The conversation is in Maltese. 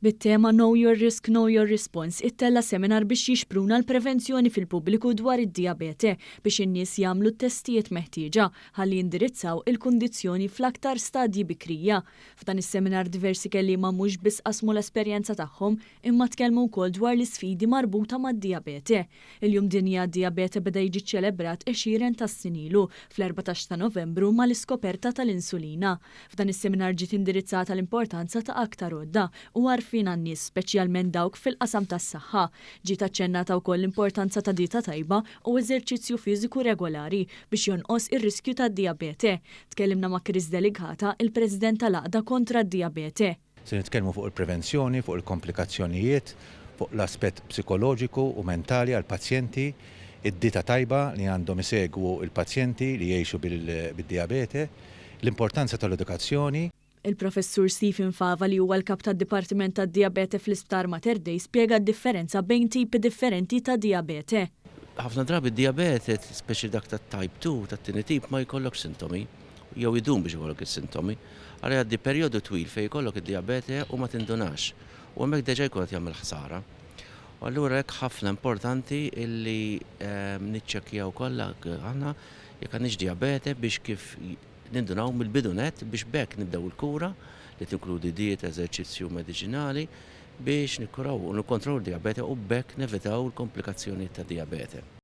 Bit-tema Know Your Risk, Know Your Response ittella' seminar biex jixpruna l-prevenzjoni fil-pubbliku dwar id-dijabete biex in-nies jagħmlu t-testijiet meħtieġa ħalli jindirizzaw il-kundizzjoni fl-aktar stadji bikrija. F'dan is-seminar diversi kelliema mhux biss qasmu l-esperjenza tagħhom imma tkellmu wkoll dwar l-isfidi marbuta mad-dijabete. Il-Jum Dinji għad-Dijabete beda jiġi ċċelebrat għexieren ta' snin ilu, fl-14 ta' Novembru mal-iskoperta tal-insulina. F'dan is-seminar ġiet indirizzata l-importanza ta' aktar għodda u għarfien għan-nies, speċjalment dawk fil-qasam tas-saħħa. Ġiet aċċennata wkoll l-importanza ta' dieta tajba u eżerċizzju fiżiku regolari biex jonqos ir-riskju tad-dijabete. Tkellimna ma' Chris Delicata, il-President tal-Għaqda Kontra d-Dijabete. Se nitkellmu fuq il-prevenzjoni, fuq il-komplikazzjonijiet, fuq l-aspett psikoloġiku u mentali għall-pazjenti, id-dieta tajba li għandhom isegwu l-pazjenti li jgħixu bid-dijabete, l-importanza tal-edukazzjoni. Il-Professur Stephen Fava li huwa l-Kap tad-Dipartiment tad-Dijabete fl-Isptar Mater Dei spjega d-differenza bejn tipi differenti ta' dijabete. Ħafna drabi d-dijabete, speċi dak tat-type 2, tat-tieni tip, ma jkollokx sintomi. jew idum biex ikollok is-sintomi. Allura jgħaddi perjodu twil fejn ikollok id-dijabete u ma tindunax. U hemmhekk deġa jkun qed jagħmel ħsara. U allura hekk ħafna importanti illi niċċekkjaw kollha aħna jekk għandniex dijabete biex kif nindunaw mill-bidu nett biex b'hekk nibdew il-kura li tinkludi dieta, eżerċizzju u mediċinali biex nikkuraw u nikkontrollaw d-dijabete u b'hekk nevitaw il-komplikazzjonijiet tad-dijabete.